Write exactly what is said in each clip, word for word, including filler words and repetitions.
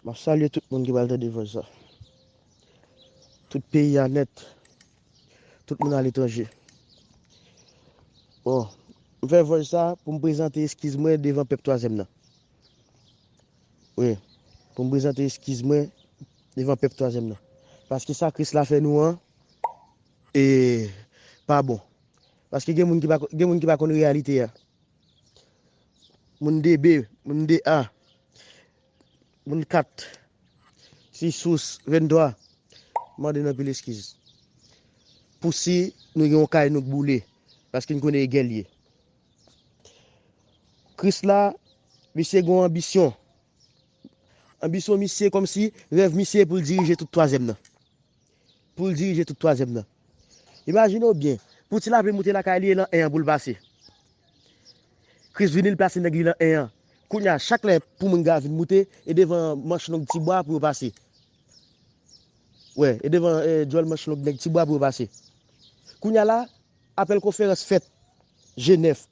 M ap salye tout moun ki pral tande vòj sa. Tout peyi a nèt. Tout moun aletranje. Bon, m fè vòj sa pou m prezante eskiz mwen devan pèp twazyèm nan. Wi, pou m prezante eskiz mwen devan pèp twazyèm nan. Paske sa Kris la fè nou an, e pa bon. Paske gen moun ki pa, gen moun ki pa konn reyalite a. Moun de B, moun de A, moun kat, si sous venntwa, mande n anpil eskiz. Pou si nou gen yon kay nou k boule, paske n konnen e gè l ye. Kris la, misye gen yon anbisyon. Anbisyon misye kòmsi rèv misye pou l dirije tout twazyèm nan. Pou l dirije tout twazyèm nan. Imajine w byen, pou ti lapli moute lakay li e lan en an pou l pase. Kris vini, l plase nèg li lan en an. Kounye a, chak lè pou moun gra vin moute, e devan manch long ti bwa pou yo pase. Wè, e devan eh, djòl manch long nèg ti bwa pou yo pase. Kounye a la, apèl konferans fèt Jenèf.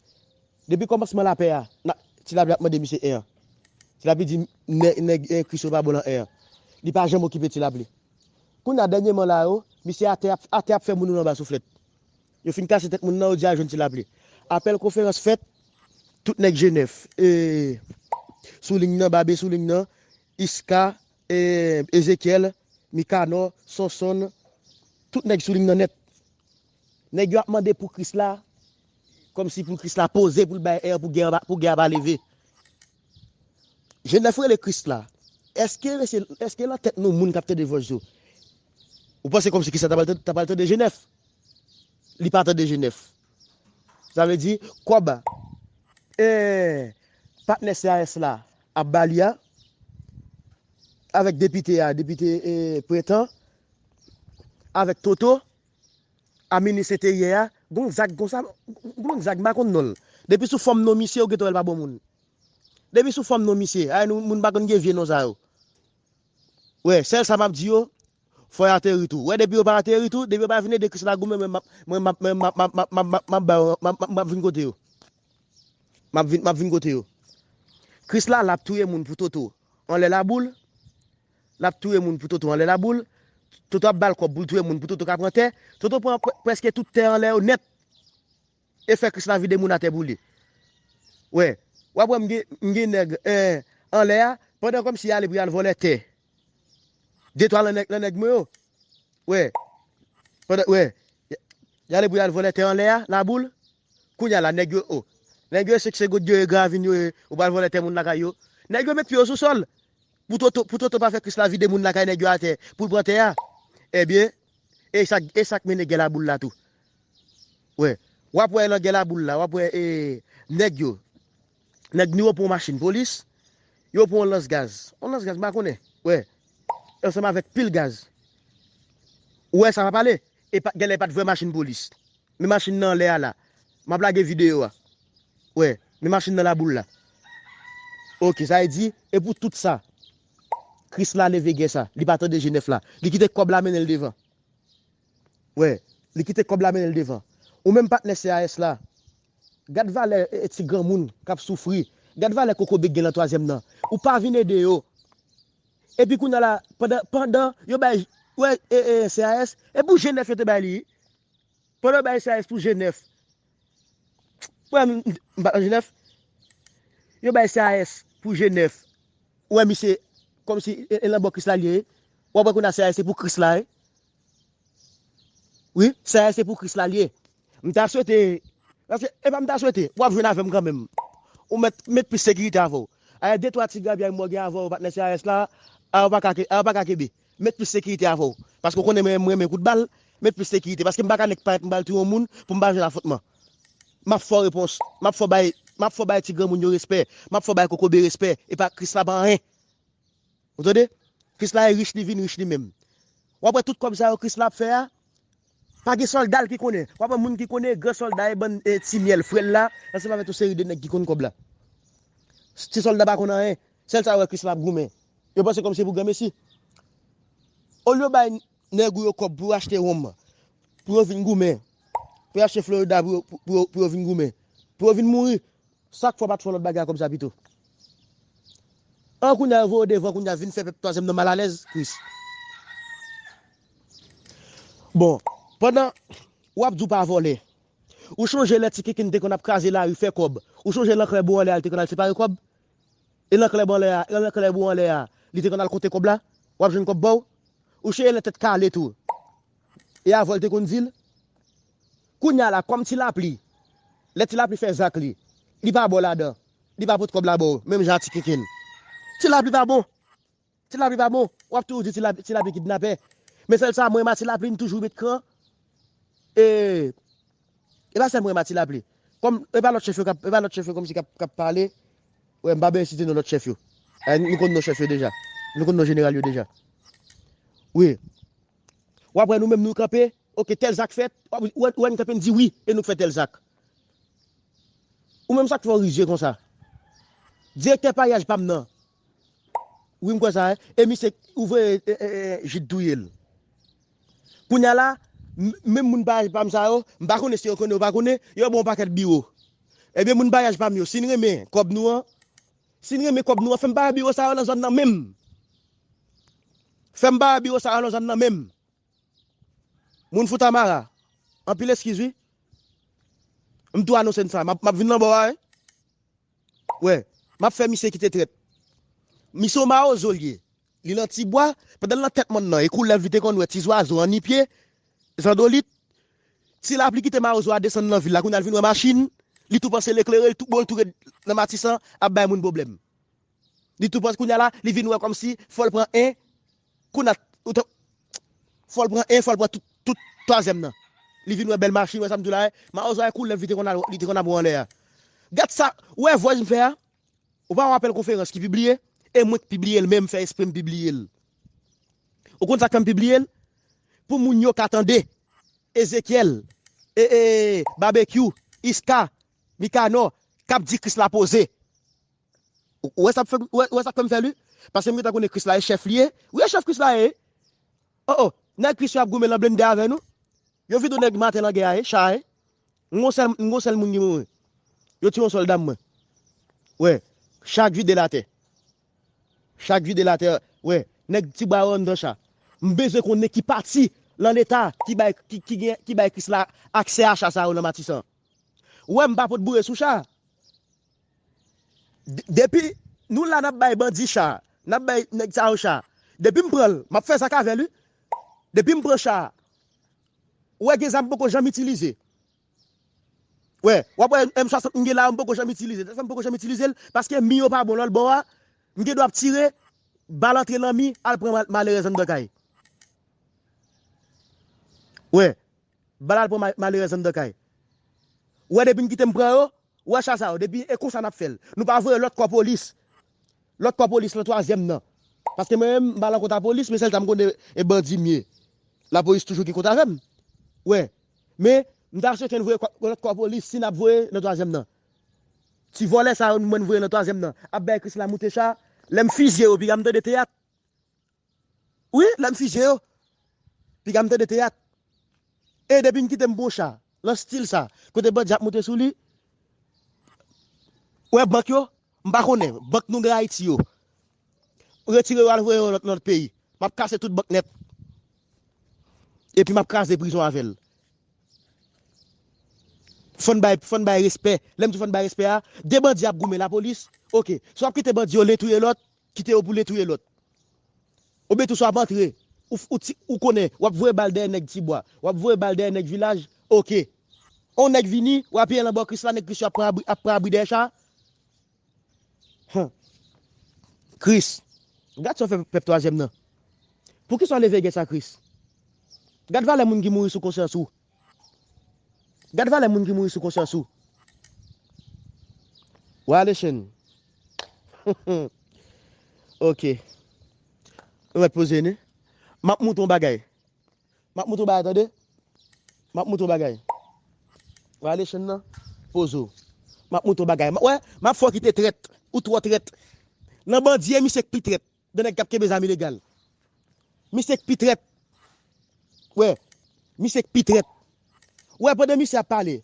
Depi kòmansman lapè a, na, ti lapli ap mande misye en an. Ti lapli di nè- nèg eh, Kris yo pa bon lan en an. Li pa janm okipe ti lapli. Kounye a dènyèman la yo, misye atè ap, atè ap fè moun yo anba souflèt. Yo fin kase tèt moun nan, yo di al jwenn ti lapli. Apèl konferans fèt, tout nèg Jenèf, eh, sou liy nan, Babe sou liy nan, Iska, eh, Ezekyèl, Mikanò, Sonsonn, tout nèg sou liy nan nèt. Nèg yo ap mande pou Kris la, kòmsi pou Kris la poze pou l bay è pou gè a pa, pou gè a pa leve. Jenèf rele Kris la. Èske, èske lan tèt nou moun k ap tande vòj yo? Ou panse kòmsi Kris la ta pral tande, ta pral tande Jenèf? Li pa tande Jenèf. Sa vle di, kòb eh, patnè C A S la ap ba li a, avèk depite a, depite eh, Pretan, avèk Toto, a minis enteryè a, gon zag konsa, gon zag m pa konn non l. Depi sou fòm non misye, ou gentan wè l pa bon moun. Depi sou fòm non misye, ay nou, moun pa konn gen vye non sa yo. Wè, sèl sa m ap di yo, fò y ateri tou. Wè, depi yo pa ateri tou, depi yo pa vin ede Kris la goumen, mwen m ap, mwen m ap, mwen m ap, m ap, m ap, m ap, m ap ba yo, m ap, m ap, m ap vin kote yo. M ap vin, m ap vin kote yo. Kris la, l ap touye moun pou Toto anlè laboul. L ap touye moun pou Toto anlè laboul. Toto ap ba l kòb pou l touye moun pou Toto ka pran tè. Toto pran prè- prèske tout tè anlè yo nèt. E fè Kris la vide moun atè pou li. Wè, w ap wè m gen, m gen nèg eh, anlè a, pandan kòmsi y ale pou y al vòlè tè. De twa lan nèg, lan nèg mwen yo. Wè, pandan, wè, y- y ale pou y al vòlè tè anlè a, laboul. Kounye a la, nèg yo, o. Nèg yo, se, se goud yo ye, gravin yo ye, ou pral vòlè tè moun lakay yo. Nèg yo met pye yo sou sòl. Pou Toto, pou Toto pa fè Kris la vide moun lakay nèg yo atè, pou l pran tè a. Ebyen, e sa, e sa k mennen gè laboul la tou. Wè, w ap wè lan gè laboul la, w ap wè eh, nèg yo. Nèg nou yo pran yon machin polis, yo pran yon lans gaz. Yon lans gaz, m pa konnen. Wè, ansanm avèk pil gaz. Ou wè sa pa pale? E pa, genlè pa t vrè machin polis. Men machin nan anlè a la. M ap lage videyo a. Wè, men machin nan laboul la. Oke, sa vle di, e pou tout sa, Kris la leve gè sa. Li pa tande Jenèf la. Li kite kòb la mennen l devan. Wè, li kite kòb la mennen l devan. Ou menm patnè C A S la, gad valè eh, ti granmoun k ap soufri. Gad valè kokobe k gen lan twazyèm nan. Ou pa vin ede yo. Epi kounye a la, pandan, pandan yo bay, wè, eh, eh, C A S, e pou Jenèf yo te bay li. Pandan yo bay C A S pou Jenèf. Wè, m, m pa nan Jenèf. Yo bay C A S pou Jenèf. Ou wè misye, kòmsi e, e lan bò Kris la l ye. W ap wè kounye a C A S se pou Kris la, wi. Wi, C A S se pou Kris la l ye. M ta swete, paske, e pa m ta swete, w ap jwenn avè m kanmenm. Ou mèt, met plis sekirite avè w. Ayè, de twa ti grapyay mwen gen avè w, patnè C A S la, a yo pa ka ke- a yo pa ka kenbe. Met plis sekirite avè w. Paske w konnen mwen, mwen renmen kout bal, met plis sekirite. Paske m pa ka nèk parèt m pral touye yon moun pou m pa jwenn afwontman. M ap fè w repons, m ap fè w bay, m ap fè w bay ti granmoun yo respè, m ap fè w bay kokobe respè, e pa Kris la pa anyen. Ou tande? Kris la e rich, li vin rich li menm. W ap wè tout kòb sa yo Kris la ap fè a, pa gen sòlda l ki konnen. W ap wè moun ki konnen, gran sòlda e bann e ti myèl frè l la, ansanm avèk yon seri de nèg ki konn kòb la. Ti sòlda pa konn anyen. Sèl sa yo wè Kris la ap goumen. Yo panse kòmsi se pou granmesi. Olye yo bay nèg ou yo kòb pou yo achte wonm, pou yo vin goumen, pou yo achte Florida pou yo, pou, pou yo, pou yo vin goumen, pou yo vin mouri, sak fè w pa t fè yon lòt bagay a kòb sa pito? An kounye a yo voye w devan, kounye a vin fè pèp twazyèm nan malalèz, Kris. Bon, pandan w ap di w pa vòlè, ou chonje lè Ti Kinkin te konn ap kraze lari, fè kòb? Ou chonje lè Anklè Bou anlè a, li te konn al separe kòb? E lè Anklè Bou anlè a, lè Anklè Bou anlè a, li te konn al konte kòb la? W ap jwenn kòb ba w? Ou chonje lè Tèt Kale tou? E avè w te konn di l? Kounye a la, kòm Ti Lapli, lè Ti Lapli fè zak li, li pa ba w ladan, li pa pot kòb la ba w, menm jan a Ti Kinkin. Ti Lapli pa bon. Ti Lapli pa bon. W ap toujou di Ti Lapli, Ti Lapli kidnapè. Men sèl sa, mwen, m a Ti Lapli, m toujou met kran. E, e pa sèl mwen, m a Ti Lapli. Kòm, e pa lòt chèf yo k ap, e pa lòt chèf yo kòmsi k ap, k ap pale. Wè, m pa bezwen site non lòt chèf yo. Eh, nou konn non chèf yo deja. Nou konn non jeneral yo deja. Wi. W ap wè nou menm nou kanpe, oke, tèl zak fèt, w ap wè, wè n kanpe n di wi, e nou k fè tèl zak. Ou menm sa k fè w rizye konsa? Direktè paryaj pa m nan. Wi, m kwè sa, e, e misye, ou voye, e, e, e, Jid touye l. Kounye a la, m- menm moun paryaj pa m sa yo, m pa konnen si yo konnen ou pa konnen, yo ba w pakèt biwo. Ebyen, moun paryaj pa m yo, si n renmen kòb nou an, si n renmen kòb nou an, fè m pa wè biwo sa yo nan zòn nan menm. Fè m pa wè biwo sa yo nan zòn nan menm. Moun Foutamara, anpil eskiz wi. M tou anonse n sa, m ap, m ap vin nan bò a, wi. Wè, m ap fè misye kite trèt. Misye yon mawozo l ye. Li nan Tibwa, pandan l nan Tèt Mòn nan, e koulèv li te konn wè, ti zwazo, annipye, zandolit. Ti Lapli kite mawozo a desann nan vil la, kounye a l vin wè machin, li tou panse l eklere, li tou, bon, l tou ret nan Matisan, ap bay moun pwoblèm. Li tou panse kounye a la, li vin wè kòmsi fò l pran en, kounye a, ou te- fò l pran en, fò l pran tout, tout twazyèm nan. Li vin wè bèl machin, wè sa m di w la, wè, mawozo a e koulèv li te konn al, li te konn ap wè anlè a. Gad sa, ou wè vòs m fè a? Ou pa wè apèl konferans ki pibliye? E mwen k pibliye l menm, fè espre m pibliye l. Ou konn sa k fè m pibliye l? Pou moun yo ka tande. Ezekyèl, e, e, Babekyou, Iska, Mikanò, k ap di Krisla poze. Ou, ou wè sa k fè, ou wè, ou wè sa k fè m fè l, wi? Paske m gentan konnen Krisla e chèf li ye. Wi, e chèf Krisla ye. Oh, oh, nèg Krisla ap goumen nan blende avè nou. Yo vide yon nèg maten nan gè a, e, cha, e. M gon sèl, m gon sèl moun ki mouri. Yo tiye yon sòlda m, mwen. Wè, cha k vide l atè. Cha k vide l atè, wè, nèg Tibwa yo anndan cha. M bezwen konnen ki pati nan Leta ki bay, ki, ki gen, ki bay Krisla aksè a cha sa yo nan Matisan. Ou wè, m pa pot boure sou cha. D- depi nou la, n ap bay bandi cha, n ap bay nèg sa yo cha. Depi m pran l, m ap fè zak avè l, wi. Depi m pran cha, ou wè, gen zam m poko janm itilize. Wè, w ap wè M swasant m gen la, m poko janm itilize. Tèlfwa m poko janm itilize l, paske mi yo pa bon lòt bò a, m gen dwa ap tire, bal antre nan mi, al pran mal- malerèz anndan kay. Wè, bal al pran ma- malerèz anndan kay. Ou wè, depi n kite m pran yo, ou wè cha sa yo, depi e konsa n ap fè l. Nou pa voye lòt kò polis. Lòt kò polis nan twazyèm nan. Paske mwen menm, m pa nan kont a polis, men sèl sa m konnen e bandi m ye. Lapolis toujou gen kont avè m. Wè. Men, m ta swete n voye kò- lòt kò polis, si n ap voye nan twazyèm nan. Ti vòlè sa yo, mwen n voye nan twazyèm nan. Ap bay Krisla moute cha. Lè m fizye yo, piga m tande teyat. Wi, lè m fizye yo, piga m tande teyat. E depi n kite m pran yon cha, nan stil sa, kote bandi ap moute sou li, wè bank yo, m pa konnen, bank nou gen Ayiti yo. Retire yo al voye yo nan lòt, nan lòt peyi. M ap kase tout bank nèt. Epi m ap kraze prizon avè l. Fò n bay, fò n bay respè. Lè m di fò n bay respè a, de bandi ap goumen lapolis. Oke. Si w ap kite bandi yo len touye lòt, kite yo pou len touye lòt. Oubyen tou si w ap antre, ou, ou, ti- ou konnen, w ap voye bal dèyè nèg Tibwa, w ap voye bal dèyè nèg vilaj, oke. On nèg vini, w apiye l anba Krisla, nèg Krisla ap pran abri, ap pran abri dèyè cha. Hum. Kris, gad sa w fè pèp twazyèm nan. Poukisa w leve gè sa, Kris? Gad valè moun ki mouri sou konsyans ou. Gad valè moun ki mouri sou konsyans ou. Wale Chen. Oke. Ou mèt poze, ni? M ap montre yon bagay. M ap montre w bagay, tande. M ap montre w bagay. Wale Chen nan, poze w. M ap montre w bagay. M- Wè, m ap fè w kite trèt. Ou twò trèt. Nan bandi, e misye k pi trèt. De nèg k ap kenbe zam ilegal. Misye k pi trèt. Wè, misye k pi trèt. Wè, pandan misye ap pale,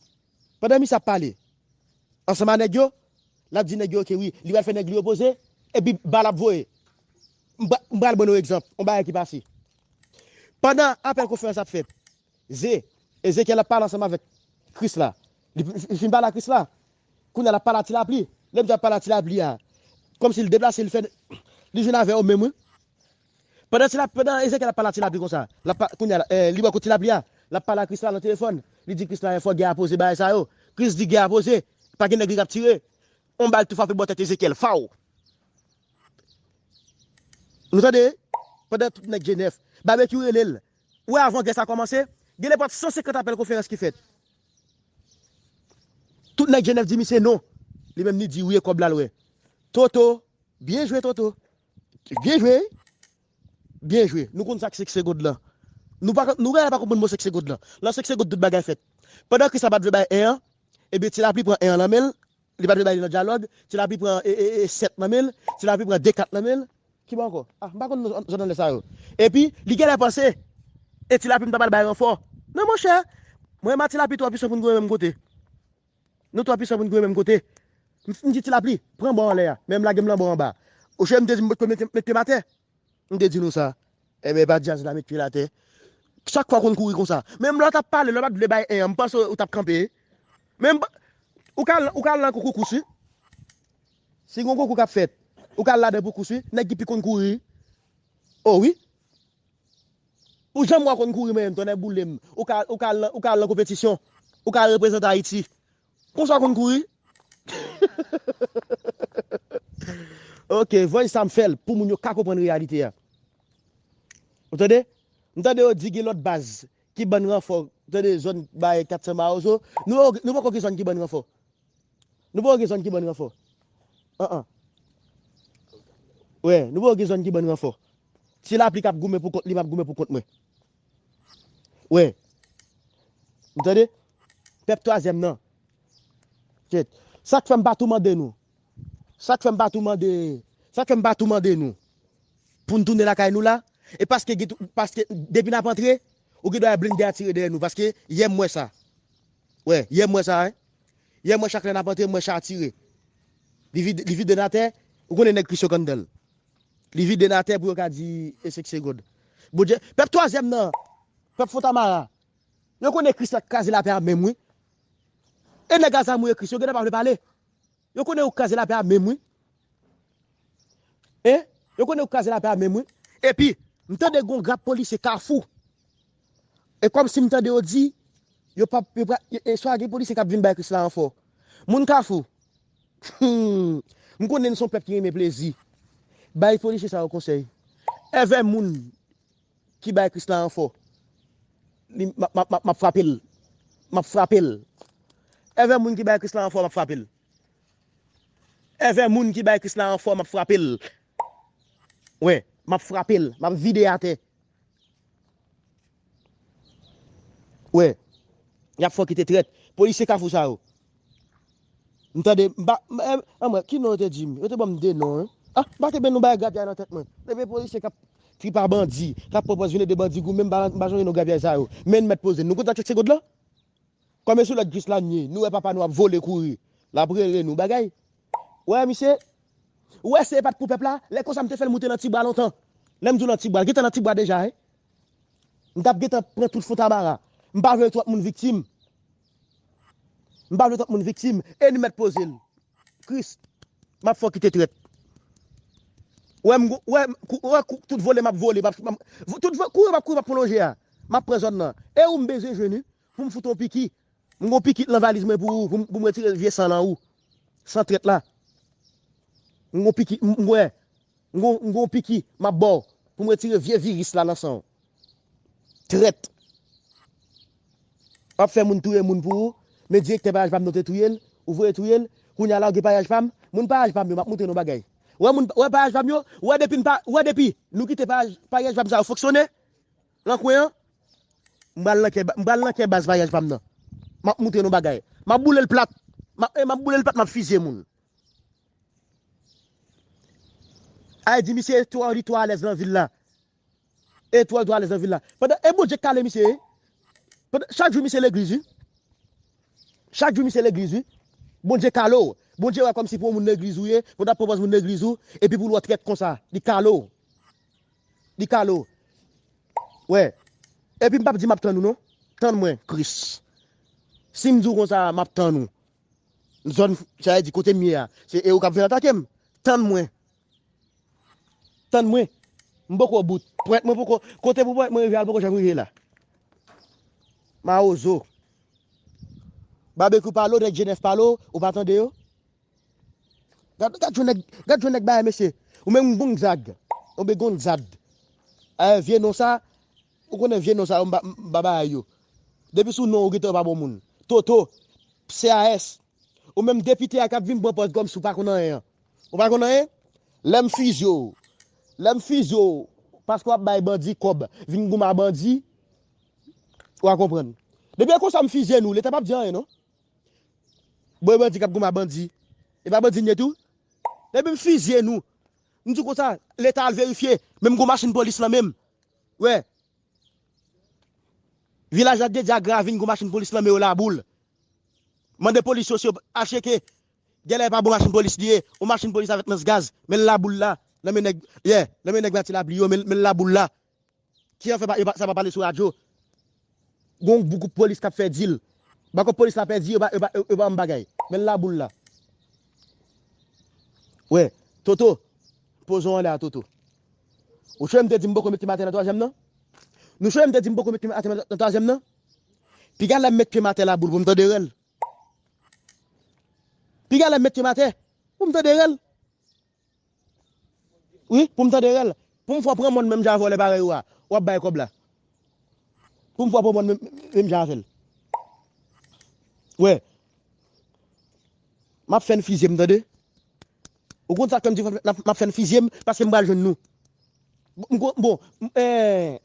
pandan misye ap pale ansanm a nèg yo, l ap di nèg yo, oke, wi, li pral fè nèg li yo poze, epi bal ap voye. M pra- m pral ban nou egzanp, yon bagay ki pase. Pandan apèl konferans ap fèt, Ze, Ezekyèl ap pale ansanm avèk Kris la. Li, li fin pale a Kris la. Kounye a l ap pale a Ti Lapli. Lè m di ap pale a Ti Lapli a, kòmsi l deplase, li fè, li vin avè yo menm, wi. Pandan Ti Lapli, pandan Ezekyèl ap pale a Ti Lapli konsa, l ap pa- kounye a, eh, li bò kot Ti Lapli a, l ap pale a Kris la nan telefòn. Li di Kris la, fò gè a poze bagay sa yo. Kris di gè a poze. Pa gen nèg li k ap tire. On bal tou frape bò tèt Ezekyèl. Faw. Nou tande? Pandan tout nèg Jenèf, Babekyou rele l. Ou wè, avan gè sa kòmanse, gen nenpòt san senkant apèl konferans ki fèt. Tout nèg Jenèf di misye non. Li menm li di wi, e kòb la l wè. Toto, byen jwe, Toto. Byen jwe. Byen jwe. Nou konn sa k senk segond lan. Nou pa, nou genlè pa konprann mo senk segond lan. Nan senk segond tout bagay fèt. Pandan Kris la pa t vle bay en an, ebyen Ti Lapli pran en an nan men l, li pa t vle bay li nan dyalòg, Ti Lapli pran e, e, e, sèt nan men l, Ti Lapli pran de kat nan men l. Ki bò ankò? Ah, m pa konn zòn anlè sa yo. Epi, li genlè panse, e Ti Lapli m ta pral bay ranfò. Non, monchè, mwen menm a Ti Lapli twò pwisan pou n goumen menm kote. Nou twò pwisan pou n goumen menm kote. M, m di Ti Lapli, pran bò anlè a. Men m lage m nan bò anba. Oche m te di m mete, mete m atè. M te di nou sa. Enben, e pa djaz la met pye l atè. Chak fwa w konn kouri konsa. Menm lè w t ap pale, lè w pa t vle bay en an, m panse w t ap kanpe. Men m pa- ou ka, ou ka al nan konkou kous, wi. Si gon konkou k ap fèt, ou ka al ladan pou kous, wi. Nèg ki pi konn kouri. O wi. Ou janm wè w konn kouri, men tonnè boule m. Ou ka, ou ka al nan, ou ka al nan konpetisyon. Ou ka al reprezante Ayiti. Konsa w konn kouri? Ok, voice sa m fè l pou moun yo ka konprann reyalite a. Ou tande? M tande yo di gen lòt baz ki bann ranfò, tande zòn bay kat san Mawozo. Nou, nou poko gen zòn ki bann ranfò. Nou poko gen zòn ki bann ranfò. An an. Wè, nou poko gen zòn ki bann ranfò. Ti Lapli k ap goumen pou kont li, m ap goumen pou kont mwen. Wè. Ou tande? Pèp twazyèm nan. Kèt. Sa k fè m pa tou mande nou. Sa k fè m pa tou mande. Sa k fè m pa tou mande nou. Pou n tounen lakay nou la. E paske, gen tou- paske depi n ap antre, ou gen dwa blende a tire dèyè nou. Paske yè m wè sa. Wè, yè m wè sa, wi. Yè m wè chak lè n ap antre, m wè cha a tire. Li vide, li vide n atè. Ou konnen nèg Kris yo k anndan l. Li vide n atè pou yo ka di e senk segond. Bondye, pèp twazyèm nan, pèp Fontamara, yo konnen Kris la k kraze lapè a menm, wi. E nèg a zam ou e Kris, yo gentan pa vle pale. Yo konnen yo k kraze lapè a menm, wi. Hein? Yo konnen yo k kraze lapè a menm, wi. Epi, m tande gon grap polisye Kafou. E kòmsi m tande yo di, yo p ap, yo pa, e swa gen polisye k ap vin bay Kris la ranfò. Moun Kafou, hmm, m konnen n se yon pèp ki renmen plezi. Bay polisye sa yo konsèy. Èvè moun ki bay Kris la ranfò, li, m ap, m ap, m ap, m ap frape l. M ap frape l. Èvè moun ki bay Kris la ranfò, m ap frape l. Èvè moun ki bay Kris la ranfò, m ap frape l. Wè, m ap frape l. M ap vide atè. Wè. Y ap fè w kite trèt. Polisye Kafou sa yo. M tande, m pa, m, eh, anmwey, ki non yo te di m? Yo te ban m de non, hein. Ah, m pa te ban nou bagay grapyay nan tèt mwen. Depi polisye k ap trip a bandi, k ap pran pòz vin ede bandi goumen, m pa, m pa sonje non grapyay sa yo. Men n mèt poze n. Nou konn sa k fèt se god lan? Kòm e sou lòd Kris la n ye, nou wè papa nou ap vole kouri. L ap rele nou bagay. Wè, misye, ou wè se pa t pou pèp la, lè konsa m te fè l moute nan ti bwa lontan. Lè m di w nan ti bwa, l gentan nan ti bwa deja, hein. M t ap gentan pran tout Fontamara. M pa vle twòp moun viktim. M pa vle twòp moun viktim. E n mèt poze l. Kris, m ap fè w kite trèt. Wè, m, wè, kou- wè, kou- tout vole m ap vole, m ap, m ap- tout vo- kouri m ap kouri, m ap pran lonje a. M ap pran zòn nan. E ou m bezwen jwenn, wi, pou m fout w yon piki. M gon piki nan valiz mwen pou ou, pou m, pou m retire vye san nan ou. San trèt la. M gon piki, m, m, wè. M gon, m gon piki, m ap ba w. Pou m retire vye viris la nan san w. Trèt. W ap fè moun touye moun pou ou. Men direktè Payaj Pam nan te touye l. Ou voye touye l. Kounye a la, ou gen Payaj Pam. Moun Payaj Pam yo, m ap montre nou bagay. Wè moun, wè Payaj Pam yo, wè depi n pa, wè depi nou kite Payaj, Payaj Pam sa yo fonksyone. Nan kwen an, m pral nan kè, m pral nan kè baz Payaj Pam nan. M ap montre nou bagay. M ap boule l plat. M ap, e, m ap boule l plat, m ap fizye moun. Ay di misye twò, li twò alèz nan vil la. E twò, li twò alèz nan vil la. Pandan, e Bondye k kale misye, wi. Pandan, chak jou misye legliz, wi. Chak jou misye legliz, wi. Bondye kale w. Bondye wè kòmsi pou yon moun legliz ou ye, pou w t ap pran pòz moun legliz ou, epi pou l wè w trèt konsa, li kale w. Li kale w. Wè. Epi m p ap di m ap tann ou non. Tann mwen, Kris. Si m di w konsa, m ap tann ou. Zòn, sa vle di kote m ye a. Se e ou k ap vin atake m. Tann mwen. Tann mwen. M poko bout. Pwent mwen poko. Kote pou pwent mwen rive a, l poko janm rive la. Mawozo. Babekyou pale w, nèg Jenèf pale w, ou pa tande yo? Gad, gad jan nèg, gad jan nèg bagay, mesye. Ou menm Gonzag. Ou be Gonzag. Eh, vye non sa, ou konnen vye non sa, yo m ba, m ba bagay yo. Depi sou non, ou gentan pa bon moun. Toto, C A S. Ou menm depite a k ap vin pran pòz kòmsi ou pa konn anyen an. Ou pa konn anyen? Lè m fizye w. Lè m fizye w, paske w ap bay bandi kòb, vin goumen a bandi, w a konprann. Depi e konsa m fizye nou, Leta p ap di anyen non. Bon, e bandi k ap goumen a bandi. E pa bandi n ye tou? Depi m fizye nou. M di w konsa, Leta al verifye. Menm gon machin polis lan menm. Wè. Vilaj Ladedye a Gravin, gon machin polis lan men yo Laboul. Mande polis yo si yo al tcheke. Genlè e pa bon machin polis li ye. Yon machin polis avèk mans gaz. Men l Laboul la. Nan men nèg, yeah, nan men nèg Mati Lapli yo, men, men l Laboul la. Ki an fè pa, yo pa, sa pa pale sou radyo. Gon gwoup polis k ap fè dil. Bako polis la pèdi, yo pa, yo pa, yo pa yon bagay. Men l Laboul la. Wè, Toto, poze w anlè a, Toto. Ou sonje m te di m poko met pye m atè nan twazyèm nan? Nou sonje m te di m poko met pye m atè nan twazyèm nan? Piga lè m met pye m atè Laboul pou m tande rèl. Piga lè m met pye m atè pou m tande rèl. Wi, pou m tande rèl. Pou m fè w pran mòn menm jan avè w lè parèy ou a. W ap bay kòb la. Pou m fè w pran mòn menm, menm jan avè l. Wè. M ap fè n fizye m, tande. Ou konn sa k fè m di m ap fè n fizye m? Paske m pral jwenn nou. M ko-, bon, m, eh,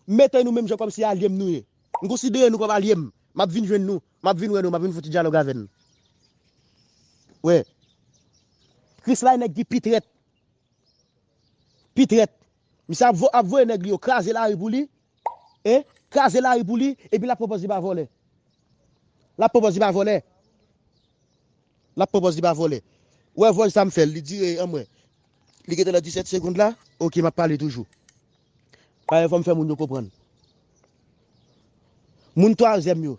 mete nou menm jan kòmsi alye m nou ye. M konsidere nou kòm alye m. M ap vin jwenn nou. M ap vin wè nou. M ap vin fè ti dyalòg avè n. Wè. Krisla e nèg ki pi trèt. Pi trèt. Misye ap vo-, ap voye nèg li yo kraze lari pou li. E, kraze lari pou li, epi l ap pran pòz li pa vòlè. L ap pran pòz li pa vòlè. L ap pran pòz li pa vòlè. Ou wè vòl sa m fè l, li dire anmwey. Li gentan nan disèt segonn la. Oke, m ap pale toujou. Paske fò m fè moun yo konprann. Moun twazyèm yo.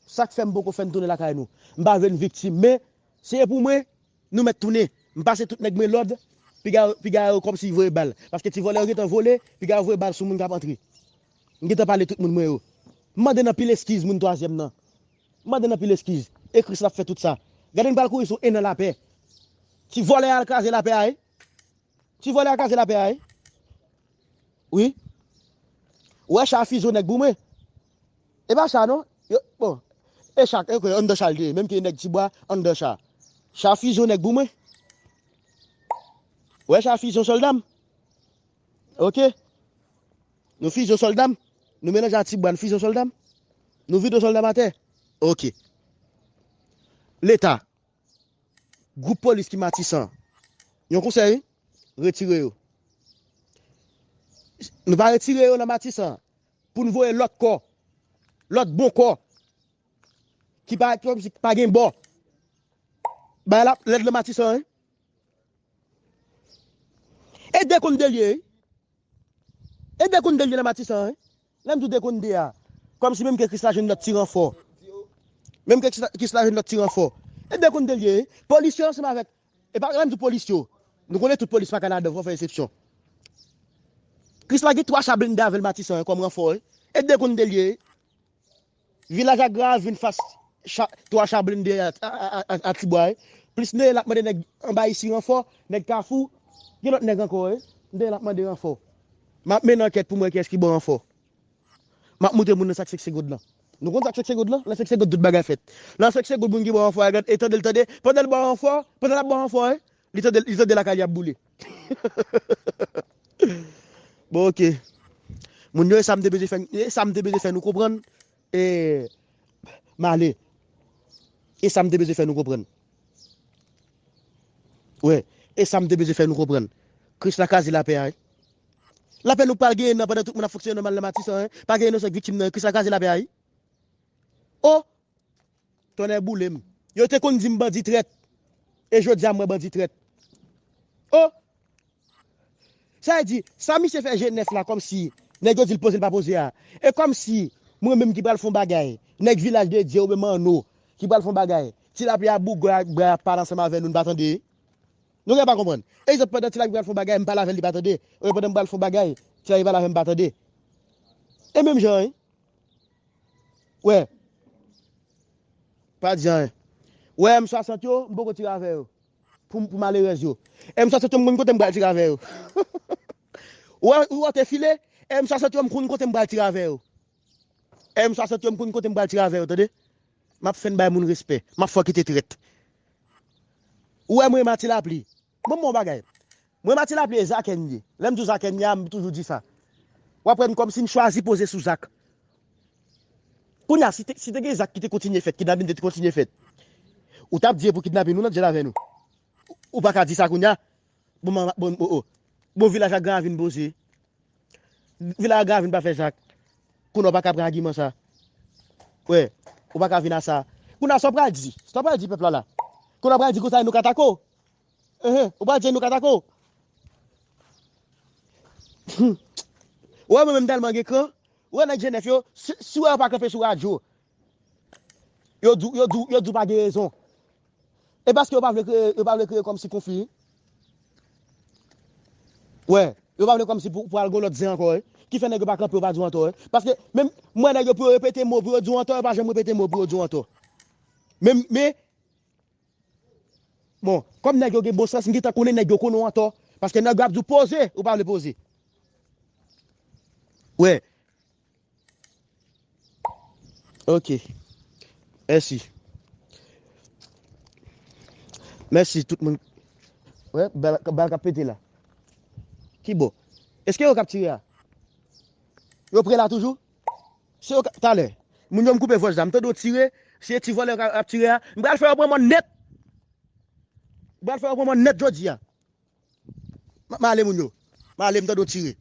Sa k fè m poko fè n tounen lakay nou. M pa vle n viktim, men se pou mwen, nou mèt tounen. M pase tout nèg mwen lòd, piga, piga yo kòmsi voye bal. Paske ti vòlè yo gentan vole, piga yo voye bal sou moun k ap antre. M gentan pale tout moun mwen yo. M mande n anpil eskiz moun twazyèm nan. M mande n anpil eskiz. E Kris l ap fè tout sa. Gade n pral kouri sou en an lapè. Ti vòlè a al kraze lapè a, wi. Ti vòlè a kraze lapè a, wi. Wi. Ou wè cha fizye nèg pou mwen. E pa cha non. Yo, bon. E cha, e kwe, anndan cha l te ye. Menm ke nèg Tibwa, anndan cha. Cha fizye nèg pou mwen. Ou wè cha fizye sòlda m. Oke. Nou fizye sòlda m. Nou melanje a Tibwa, nou fizye sòlda m. Nou vide sòlda m atè. Oke. Leta. Gwoup polis ki Matisan. Yon konsèy, retire yo. Nou pa retire yo nan Matisan pou n voye lòt kò, lòt bon kò, ki pa, ki pa gen bò. Bagay la lèd nan Matisan, wi. E de konn de l ye, wi. E de konn de l ye nan Matisan, wi. Lè m di w de konn de a, kòmsi menm ke Krisla jwenn lòt ti ranfò. Menm ke Krisla, Krisla jwenn lòt ti ranfò. E de konn de l ye, wi. Polis yo ansanm avèk, e pa, lè m di w polis yo, nou konnen tout polis pa ka ladan, fò fè eksepsyon. Krisla gen twa cha blende avè l Matisan, wi, kòm ranfò, wi. E de konn de l ye, wi. Vilaj Agra vin fas cha, twa cha blende a, a, a, a, a Tibwa, wi. Plis Neye l ap mande nèg anba isi ranfò, nèg Kafou, gen lòt nèg ankò, wi. Neye l ap mande ranfò. M ap mennen ankèt pou m wè kiyès ki ban ranfò. M ap montre moun nan sa k senk senk goud lan. Nou konn sa k senk senk goud lan? Nan senk senk goud tout bagay fèt. Nan senk senk goud moun ki ban ranfò a, gad, e tande l tande, pandan l ban ranfò, pandan l ap ban ranfò, wi. Li tande, li tande lakay li ap boule. Bon, oke. Moun yo, e sa m te bezwen fè, e sa m te bezwen fè nou konprann. E, m ale. E sa m te bezwen fè nou konprann. Wi, e sa m te bezwen fè nou konprann. Krisla kraze lapè a, wi. Lapè nou pral genyen nan pandan tout moun ap fonksyone nòmal nan Matisan, wi. Pa gen inosan k viktim nan, Krisla kraze lapè a, wi. O! Tonnè boule m. Yo te konn di m bandi trèt. E jodi a m wè bandi trèt. O! Sa vle di, sa misye fè G nèf la kòmsi nèg yo di l poze l pa poze a. E kòmsi mwen menm ki pral fè yon bagay, nèg Vilaj de Dye oubyen Manno ki pral fè yon bagay, Ti Lapli a bougay ak bra ap pale ansanm avè nou, n pa tande. Nou gen pa konprann. Egzanp, pandan Ti Lapli pral fè yon bagay, m pale avè l, li pa tande. Oubyen pandan m pral fè yon bagay, Ti Lapli pale avè m, m pa tande. E menm jan, wi. Wè. Pa di anyen. Wè, M swasant yo, m poko tire avè yo. Pou, pou malerèz yo. M swasant yo, m konn kote m pral tire avè yo. Ou wè, ou wè te file, M swasant yo, m konn kote m pral tire avè yo. M swasant yo, m konn kote m pral tire avè yo, tande? M ap fè n bay moun respè. M ap fè w kite trèt. Ou wè mwen, Mati Lapli. Bon, bon bagay. Mwen, Mati Lapli, e Zakè m ye. Lè m di w Zakè m ye a, m toujou di sa. W ap wè m kòmsi m chwazi poze sou Zak. Kounye a, si te, si te gen Zak ki te kontinye fèt, kidnapin te kontinye fèt, ou t ap di e pou kidnapin ou nan dyèl avè nou. Ou pa ka di sa kounye a. Bon, bon, bon, oh, oh. Bon, Vilaj ak Gran Ravin poze. Vilaj ak Gran Ravin pa fè Zak. Kounye a w pa ka pran agiman sa. Wè, ou pa ka vin a sa. Kounye a sa w pral di. Sa w pral di pèp la la. Kounye a w pral di konsa e nou ka tako. Enhen, ou pral di e nou ka tako. Ou wè mwen menm tèlman gen kran. Ou wè nèg G nèf yo, si, si w wè yo pa kanpe sou radyo. Yo di w, yo di w, yo di w pa gen rezon. E paske yo pa vle kreye, yo pa vle kreye kòmsi konfli. Wè, yo pa vle kòmsi pou, pou al gon lòt zen ankò, wi. Ki fè nèg yo pa kanpe, yo pa di w antò, wi. Paske menm, m wè nèg yo pou yo repete mo, pou yo di w antò, yo pa janm repete mo pou yo di w antò. Men, men, bon, kòm nèg yo gen bon sans, m gentan konnen nèg yo konnen w antò. Paske nèg yo ap di w poze, ou pa vle poze. Wè. Ok. Mèsi. Mèsi tout moun. Wè, bal, bal k ap pete la. Ki bò? Èske yo k ap tire a? Yo pre la toujou? Se yo k ap, talè. Moun yo m koupe vòch la. M tande yo tire. Se ti vòlè k ap, ap tire a. M pral fè yo pran mòn nèt. M pral fè yo pran mòn nèt jodi a. M, m ale moun yo. M ale m tande yo tire.